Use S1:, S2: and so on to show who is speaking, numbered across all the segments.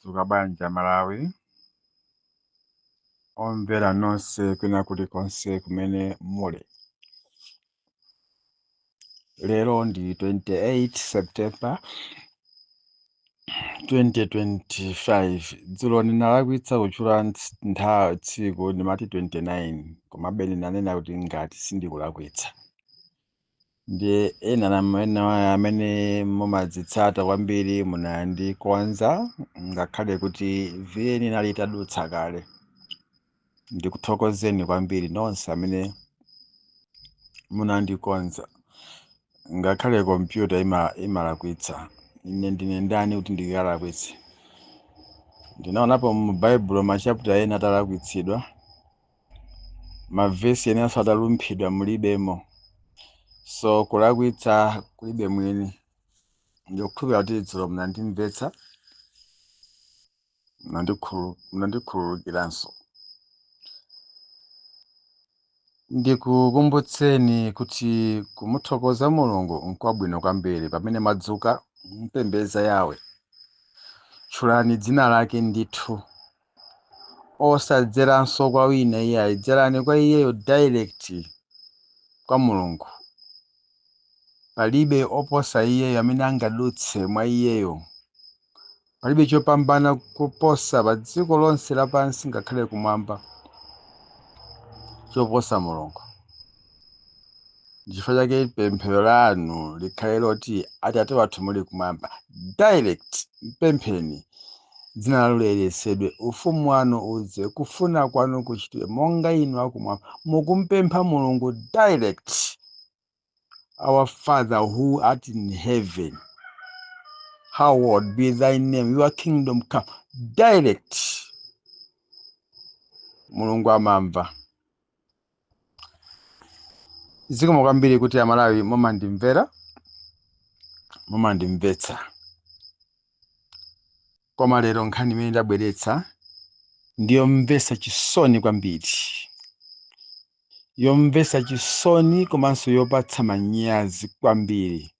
S1: Mwadzuka bwanji Malawi, omvera nonse kwina kulikonse kumene muli. Lero ndi 28 September 2025. Dzulo ndinalakwitsa kutchula nthawi, tsiku ndimati 29, komabe ndinanena kuti ngati sindikulakwitsa. Ndiye ena amene mumadzitsata kwambiri munandikonza, ngakhale kuti VN inali itadutsa kale. Ndikuthokozeni kwambiri nonse amene munandikonza, ngakhale kompyuta imalakwitsa. Ine ndine ndani kuti ndikalakwitse? Ndinaonapo mu Baibulo machapita ena atalakwitsidwa, mavesi enanso atalumphidwa mulibemo. So kulakwitsa kulibe mwini. Ndikukhulupirira kuti dzulo munandimvetsa, munandikhululukiranso. Ndikukumbutseni kuti kumuthokoza Mulungu nkwabwino kwambiri. Pamene mwadzuka, mpembedza Yawe, tchulani dzina lake ndithu, osadzeranso kwa wina iyayi, dzerani kwa iyeyo direct kwa Mulungu. Palibe oposa iyeyo amene angadutse mwa iyeyo. Palibe chopambana kuposa pa dziko lonse lapansi ngakhale kumwamba choposa Mulungu. Nchifukwa chake pemphero lanu likhale loti, Atate wathu muli kumwamba, direct mpempheni, dzina lanu liyeretsedwe, ufumu wanu udze, kufuna kwanu kuchitidwe monga inu akumwamba. Mukumpempha Mulungu direct. Our Father who art in heaven, hallowed be thy name, your kingdom come. Direct. Mulungu amamva. Zikomo kwambiri kuti Amalawi mumandimvera, mumandimvetsa. Koma lero nkhani imene ndabweretsa ndiyomvetsa chisoni kwambiri, yomvetsa chisoni komanso yopatsa manyazi kwambiri.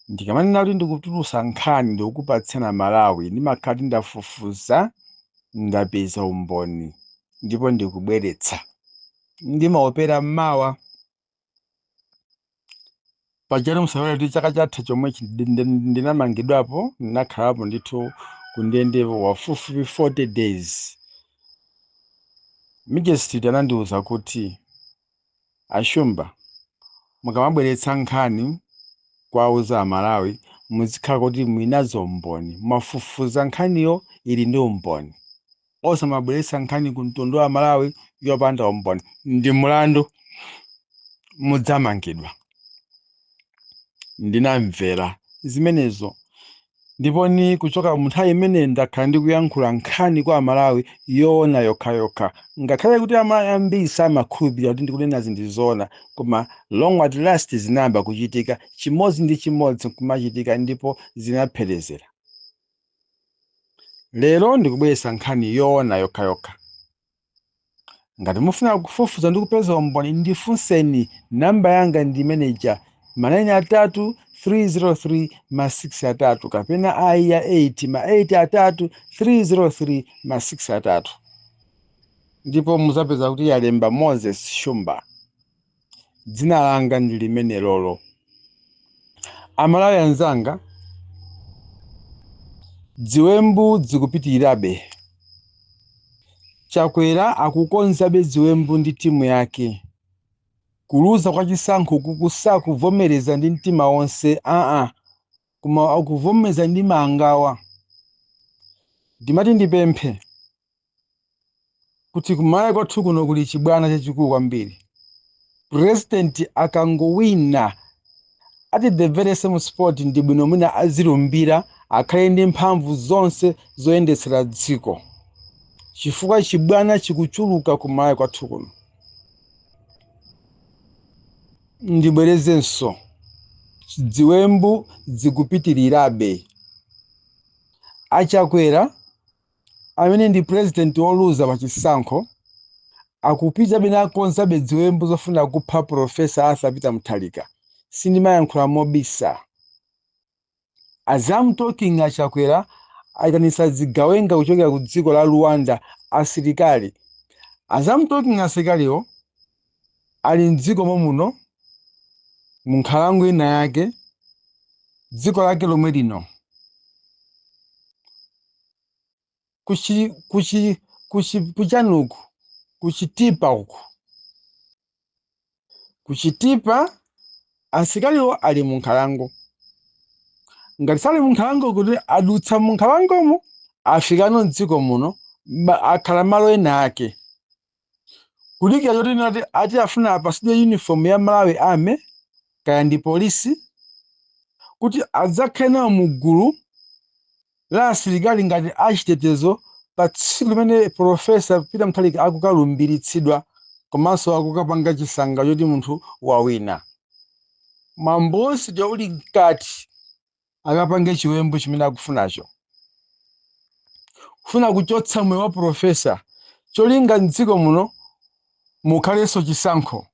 S1: Ndikamanena kuti ndikutulutsa nkhani ndikukupatsani Amalawi, ndimakhala kuti ndafufuza, ndapeza umboni ndipo ndikubweretsa. Ndimaopera mawa. Pajatu musaiwale kuti chaka chatha chomwechi ndinamangidwapo, ndinakhalapo ndithu kundende wafupifupi 40 days. Magistrate anandiuza kuti, a Shumba, mukamabweretsa nkhani kuwauza Amalawi, muzikhala kuti muli nazo umboni, mwafufuza nkhaniyo ili ndi umboni. Osamabweretsa nkhani ku mtundu wa Amalawi yopanda umboni, ndi mulandu, mudzamangidwa. Ndinamvera zimenezo ndipo ni kuchoka mu nthawi imene ndakhala ndikuyankhula nkhani kwa Amalawi yoona yokhayokha, ngakhale kuti Amalawi ambiri samakhulupirira kuti ndikunenazi ndi zoona, koma long at last zinayamba kuchitika chimodzi ndi chimodzi nkumachitika ndipo zinapherezera. Lero ndikubweretsa nkhani yoona yokhayokha. Ngati mufuna kufufuza ndi kupeza umboni, ndifunseni. Namba yanga ndi imene ija, ma 9 atatu 303 ma 6 atatu, kapena ayi ya 8 ma 8 atatu 303 ma 6 atatu, ndipo muzapeza kuti yalemba Moses Shumba. Dzina langa ndi limenelolo. Amalawi anzanga, dziwembu dzikupitirirabe. Chakwera akukonzabe ziwembu ndi timu yake. Kuluza kwa chisankho kuku sakuvomereza ndi mtima wonse aa, koma akuvomereza ndi mangawa. Ndimati ndipemphe kuti kumalawi kwathu kuno kuli chibwana chachikulu kwambiri. President akangowina, at the very same spot ndi bwino mwina azilumbira, akhale ndi mphamvu zonse zoyendetsera dziko, chifukwa chibwana chikuchuluka kumalawi kwathu kuno. Ndibwerezenso, dziwembu zikupitirirabe. Achakwera amene ndi president woluza pa chisankho akupitabe nakonzabe dziwembu zofuna kupha Professor Arthur Peter Mutharika. Sindimayankhula mobisa. As I'm talking, Achakwera Ayitanitsa zigawenga kuchokera ku dziko la Rwanda, asilikali. As I'm talking, asilikaliwo ali mdziko momuno, mu nkhalango ina yake, dziko lake lomwe lino, kuchi kuchi kuchi kuchanuku, kuchitipa uku, kuchitipa. Asilikaliwo ali mu nkhalango. Ngati sali mu nkhalango, kuti adutsa mu nkhalangomo, afikano mdziko muno, akhala malo ena ake kudikira choti nati ati afuna apasidwe uniform ya Malawi Army kaya ndi polisi, kuti adzakhale nawo mu gulu la asilikali ngati achitetezo pa tsiku limene Profesa Peter Mutharika akukalumbiritsidwa komanso akukapanga chisanga choti munthu wawina. Mwambosi uli mkati, akapange chiwembu chimene akufunacho, kufuna kuchotsa moyo wa profesa, cholinga mdziko muno mukhalenso chisankho,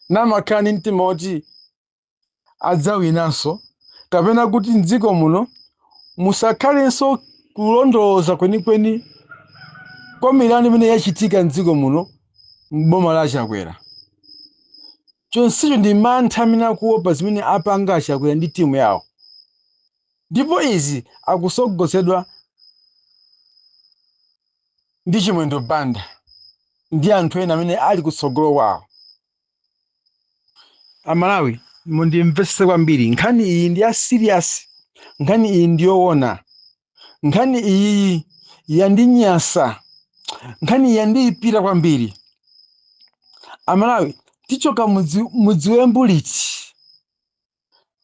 S1: namakhala ndi mtima woti adzawinanso, kapena kuti mdziko muno musakhalenso kulondoloza kwenikweni kwa milandu imene yachitika mdziko muno m'boma la Chakwera. Chonsecho ndi mantha amene akuopa zimene apanga aChakwera ndi timu yawo, ndipo izi akusogozedwa ndi Chimwendo Banda ndi anthu ena amene ali kutsogolo kwawo. Amalawi, mundimvetse kwambiri, nkhani iyi ndi ya serious, nkhani iyi ndi yoona, nkhani iyi yandinyasa, nkhani iyi yandiyipira kwambiri. Amalawi, tichoka mudziwembu liti?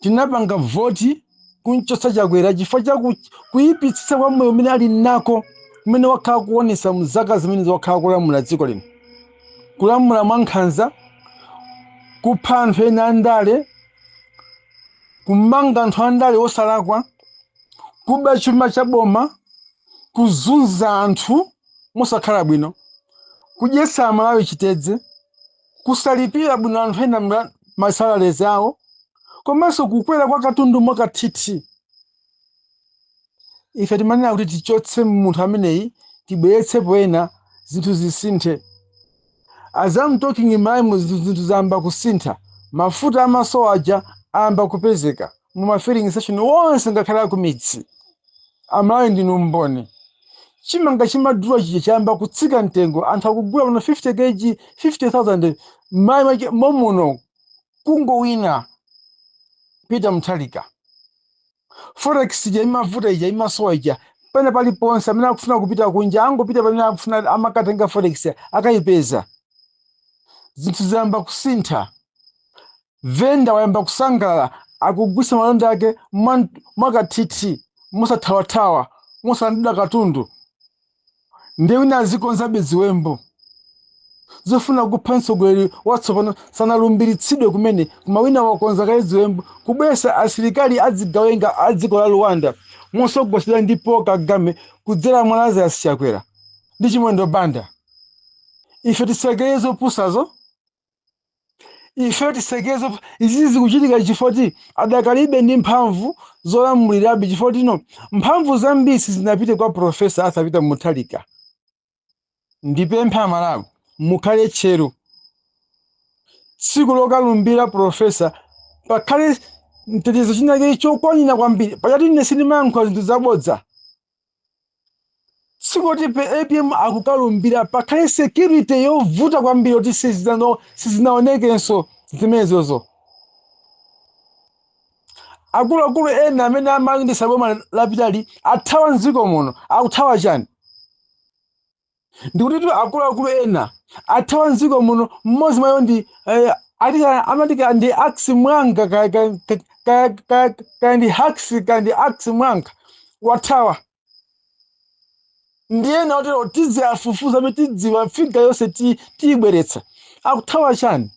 S1: Tinapanga voti kunchotsa Chakwera chifukwa cha kuyipitsitsa kwa moyo umene ali nako, kumene wakhala kuonesa mu zaka zimene wakhala kulamula dziko lino, kulamula mwankhanza, kupha anthu ena andale, kumanga anthu andale osalakwa, kuba chuma cha boma, kuzunza anthu mosakhala bwino, kudyetsa Amalawi chitedze, kusalipira bwino anthu ena ma salaries awo, komanso kukwera kwa katundu mwakathithi. Ife timanena kuti tichotse munthu ameneyi, tibweretsepo ena, zinthu zisinthe. As I'm talking, Malawi zinthu zayamba kusintha. Mafuta amasowa aja ayamba kupezeka mu ma filling station wonse, ngakhale akumidzi. Amalawi, ndinu mboni. Chimanga chimadula chija chayamba kutsika mtengo, anthu akugula pano 50 kg 50,000 m'Malawi mwake momuno kungowina Peter Mutharika. Forex ija imavuta ija, imasowa ija, pene paliponse amene akufuna kupita kunja angopita pamene akufuna, amakatenga forex, akayipeza. Zinthu zayamba kusintha. Venda wayamba kusangalala, akugulitsa malonda ake mwakathithi, mosathawathawa, mosalandidwa katundu. Ndiye wina azikonzabe ziwembu zofuna kupha mtsogoleri watsopano, sanalumbiritsidwe kumene, koma wina wakonza kale ziwembu kubweretsa asilikali azigawenga a dziko la Rwanda mosogozedwa ndi Paul Kagame kudzera mwa Lazarus Chakwera ndi Chimwendo Banda. Ife tisekere zopusazo? Ife tisekere? Izizi zikuchitika chifukwa kuti adakalibe ndi mphamvu zolamulirabe, chifukwa tino mphamvu zambiri sizinapite kwa Profesa Arthur Peter Mutharika. Ndipempha Amalawi, mukhale tcheru. Tsiku lokalumbira profesa pakhale mtetezo chinake chokwanira kwambiri. Pachati ine sindimayankhula zinthu zabodza. Tsiku loti APM akukalumbira pakhale security yovuta kwambiri yoti sizinaonekenso zimenezozo. Akuluakulu ena amene amayendetsa boma lapitali athawa mdziko muno. Akuthawa chani? Ndikuti akuluakulu ena athawa mdziko muno. Mmodzi mwayo ndi amati ndi Ax Mwanga, kaya ndi Hax, kaya ndi Ax Mwanga, wathawa. Ndiyena otero tiziafufuza amene tidziwa figure yonse, tiyibweretsa. Akuthawa chani?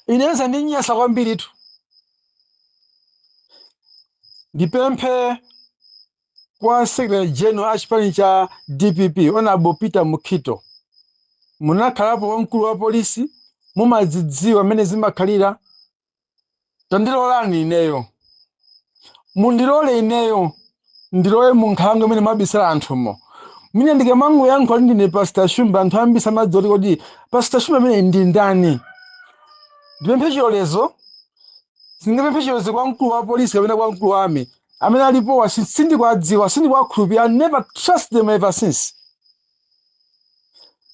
S1: Inenso ndinyasa kwambiritu. Ndipemphe kwa Secretary General a chipani cha DPP, Honorable Peter Mukhito, munakhalapo wamkulu wa polisi, mumazidziwa mmene zimakhalira. Tandilolani ineyo. Mundilole ineyo ndilowe mu nkhalango imene mwabisala anthumo. Mwina ndikamangoyankhula kuti ndine Pastor Shumba, anthu ambiri samadziwa kuti kodi Pastor Shumba amene ndi ndani. Ndipemphe chilolezo, sindingapemphe chilolezo kwa mkulu wa polisi kapena kwa mkulu wa army amene alipowa, sindikuwadziwa, sindikuwakhulupirira. I never trust them ever since.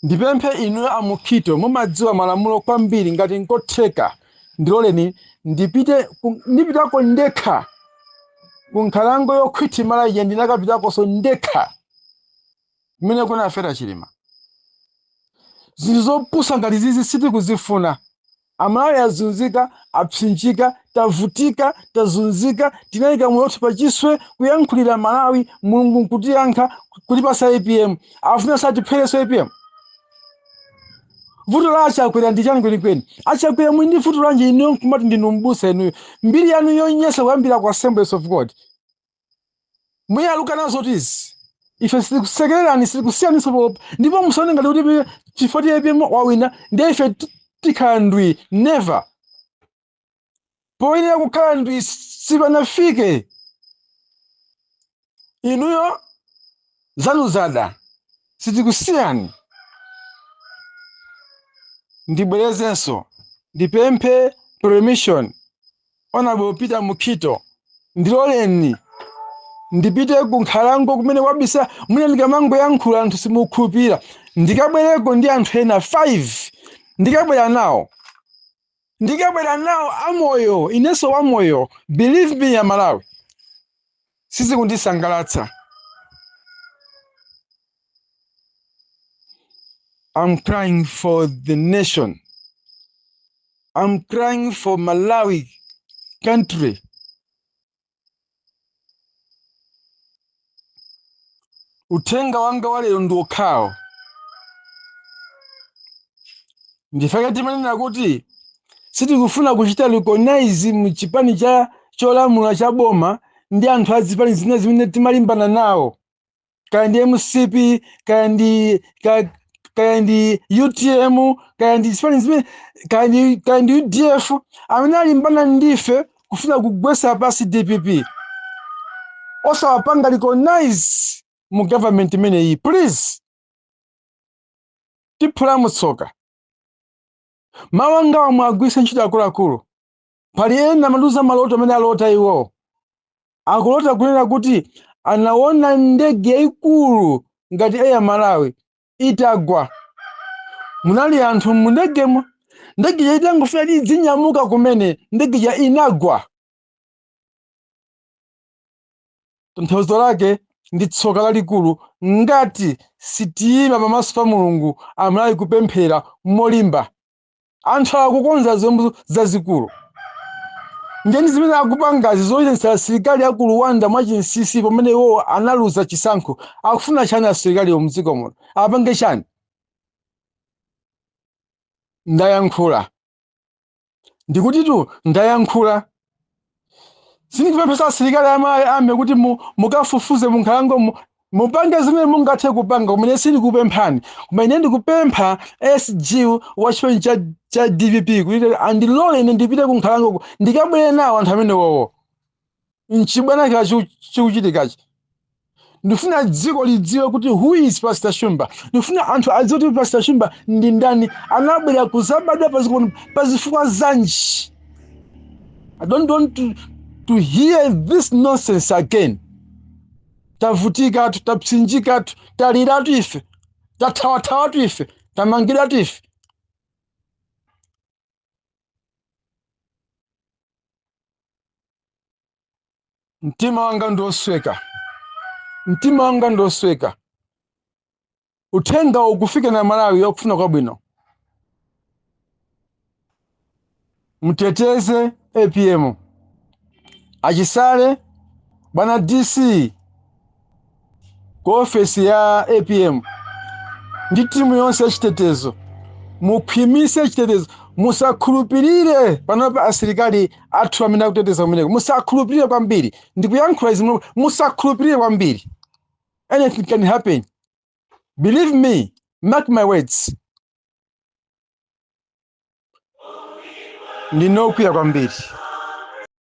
S1: Ndipemphe inuyo a Mukhito, mumadziwa malamulo kwambiri, ngati nkotheka ndiloleni ndipite ndipitako ndekha ku nkhalango yokhwithimala ija. Ndinakapitakonso ndekha kumene kunafera Chilima. Zinthu zopusa ngati zizi sitikuzifuna. Amalawi azunzika, apsinjika, tavutika, tazunzika, tinayika moyo wathu pachiswe kuyankhulira Malawi. Mulungu nkutiyankha kutipasa APM. Afuna satiphereso APM. Vuto la Achakwera ndi chani kwenikweni? Achakwera, muli ndi vuto lanji inuyo nkumati ndinu mbusa inuyo? Mbiri yanu yonyesa kuyambira ku Assemblies of God muyaluka nazo tizi. Ife sitikusekererani, sitikusiyaniso popo, ndipo musaone ngati kuti chifukwa ti APM wawina ndiye ife tikhala ndwi. Never. Poyenera kukhala ndwi sipanafike. Inuyo zanu zada, sitikusiyani. Ndibwerezenso, ndipemphe permission, Honorable Peter Mukhito, ndiloleni ndipite ku nkhalango kumene kwabisa. Mwina ndikamangoyankhula anthu simukhulupirira. Ndikabwereko ndi anthu ena 5, ndikabwera nawo, ndikabwera nawo amoyo, inenso wamoyo. Believe me ya Malawi, sizikundisangalatsa. I'm crying for the nation. I'm crying for Malawi country. Uthenga wanga wa lero ndi okhawo. Ndifake timanena kuti sitikufuna kuchita recognize mu chipani cha cholamula cha boma ndi anthu a zipani zina zimene timalimbana nawo, kaya ndi MCP, kaya ndi UTM, kaya ndi zipani zimene kaya ndi UDF, amene alimbana ndife kufuna kugwesa pasi DPP, osawapanga recognize mu government imeneyi, please. Tiphula mutsoka. Mawu angawa mwagwise ntchito, akuluakulu. Pali ena amandiuza maloto amene alota iwo. Akulota kunena kuti anaona ndege yayikulu ngati Air Malawi itagwa, munali anthu mundegemo. Ndege itangofika idzinyamuka kumene, ndege ya inagwa. Tanthauzo lake ndi tsoka lalikulu ngati sitiyima pamaso pa Mulungu, Amalawi, kupemphera molimba. Anthu akukonza zombo zazikulu ndeni zimene akupangazi zoyendetsa asilikali aku Rwanda mwachinsinsi pamene iwo analuza chisankho. Akufuna chani asilikaliwo mdziko muno? Apange chani? Ndayankhula, ndikutitu ndayankhula. Sindikupemphesa asilikali ame kuti mukafufuze munkhalango, mupange zimene mungathe kupanga, kumene sindikupemphani. Koma ine ndikupempha SG wa chipani cha DPP kuti andilole ine ndipite ku nkhalangoko, ndikabwere nawo anthu amene wowo nchibwana ka chikuchitikachi. Ndifuna dziko lidziwe kuti who is Pastor Shumba. Ndifuna anthu adziwe kuti Pastor Shumba ndi ndani, anabwera kuzabadwa paziko pazifukwa zanji. I don't want to hear this nonsense again. Tavutikatu, tapsinjikatu, taliratu ife, tathawathawatu ife, tamangidwatu ife. Mtima wanga ndiosweka, mtima wanga ndiosweka. Uthenga ukufika na Malawi wakufuna kwabwino. Mteteze APM, achisale bwana DC ku ofesi ya APM ndi timu yonse ya chitetezo, mukhwimise chitetezo. Musakhulupirire panopa asilikali athu amene akuteteza kumeneko, musakhulupirire kwambiri. Ndikuyankhula izi, musakhulupirire kwambiri. Anything can happen, believe me, mark my words. Ndinokwiya kwambiri.